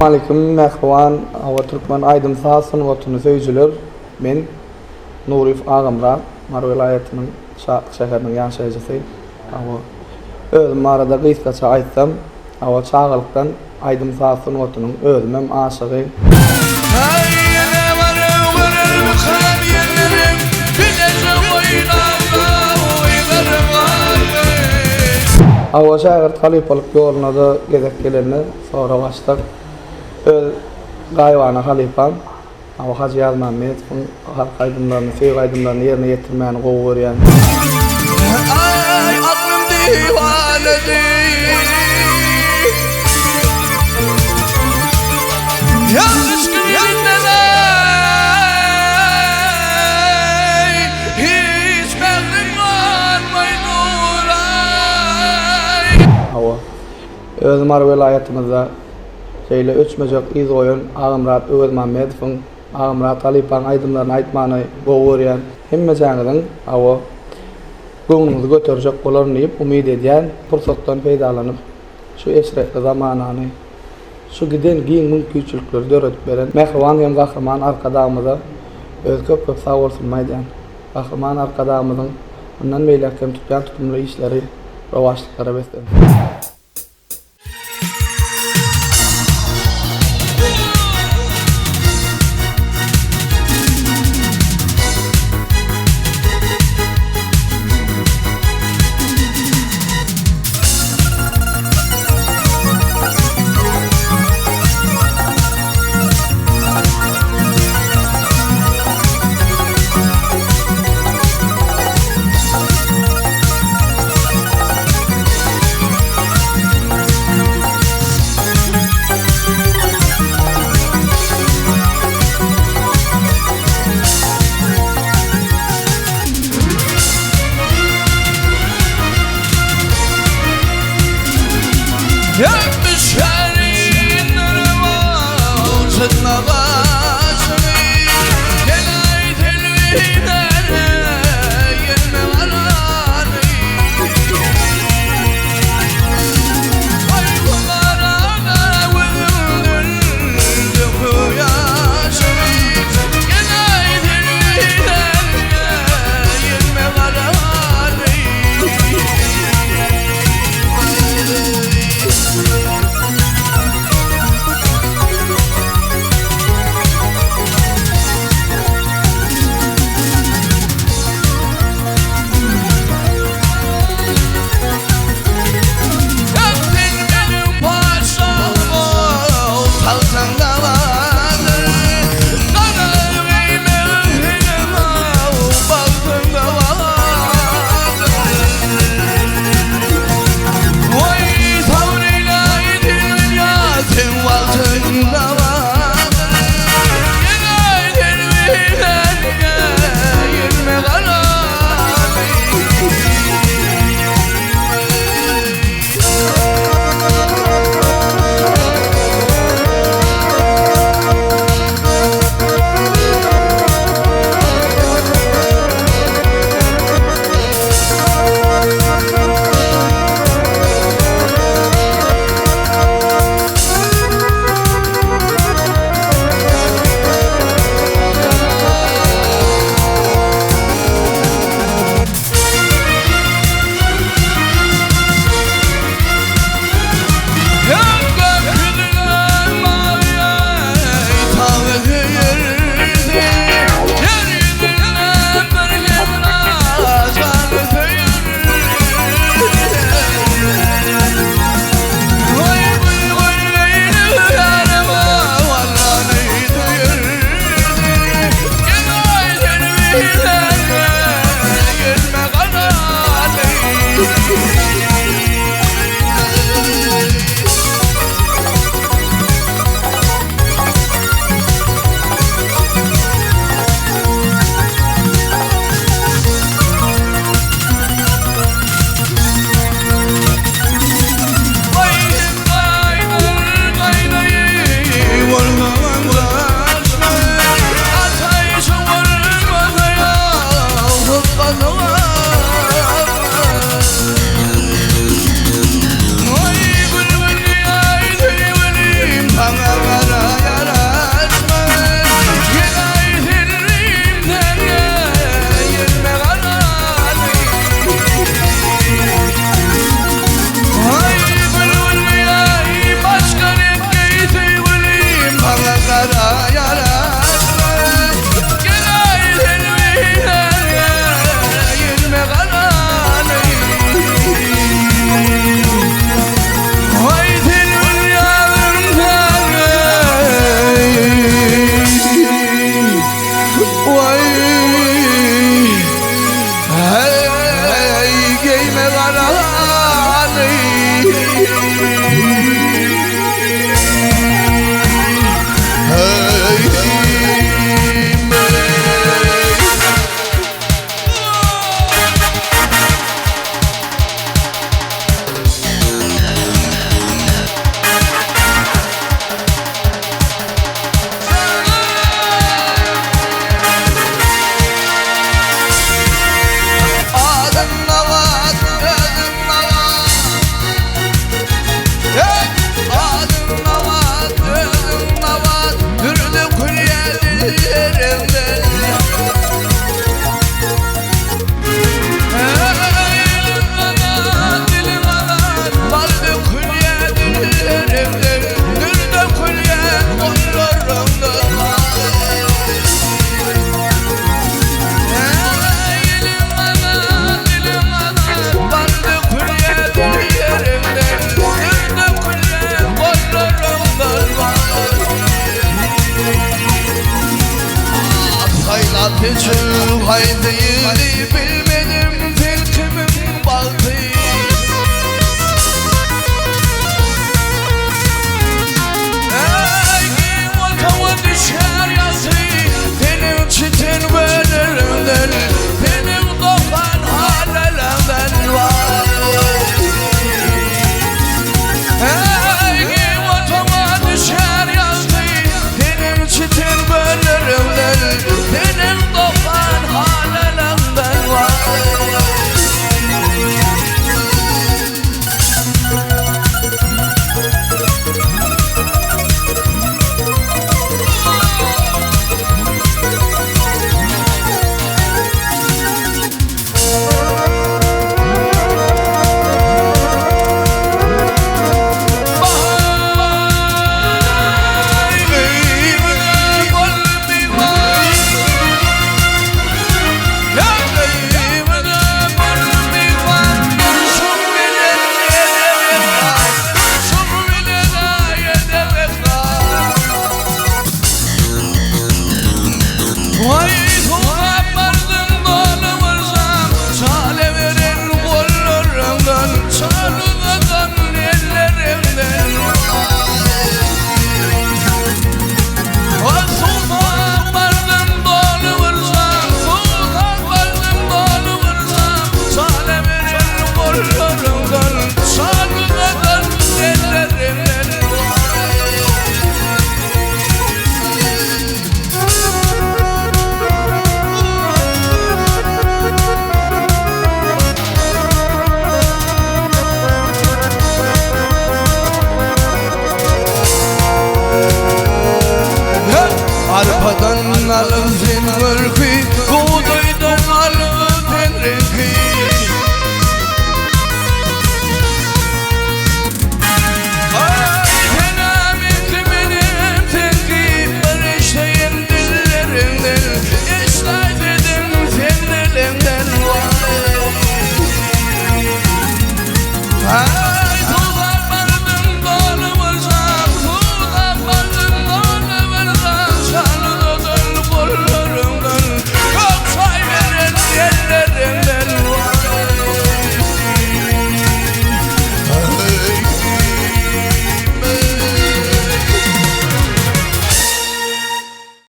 Aleýkum mähriban hawa türkmen aýdym saz sungatyny söýüjiler men Nuryýew Agamyrat Mary welaýatynyň Şatlyk şäheriniň ýaşaýjysy hawa özüm barada gysgaça aýtsam hawa çagalykdan aýdym saz sungatynyň özümem aşygy. Hawa şägirt halypalyk ýoluna-da gezek gelende sorag açsak, öz gaýybana halypam Hawa Hajy Ýazmämmedowyň halk aýdymlaryny, söýgi aýdymlaryny ýerine ýetirmäni gowy görýän. Aý aklym diwanady. Ýalňyş ýerinden aý hiç mährim galmaý dur-aý. Hawa. Öz Mary welaýatymyzda şeýle öçmejek yz goýan Agamyrat Öwezmämmedowyň, Agamyrat halypaň aýdymlaryny aýtmany gowy görýän. Hemmejäňiziň, hawa, göwnüňizi göterjek bolaryn diýip umyt edýän. Pursatdan peýdalanyp, şu eşretli zamanany, şu giden giň mümkinçilikleri döredip beren mähriban hem Gahryman Arkadagymyza öz köp-köp sagbolsunymy aýdýan. Gahryman Arkadagymyzyň mundan beýläk hem tutýan tutumly işleri rowaçlyklara beslensin! Haýdy.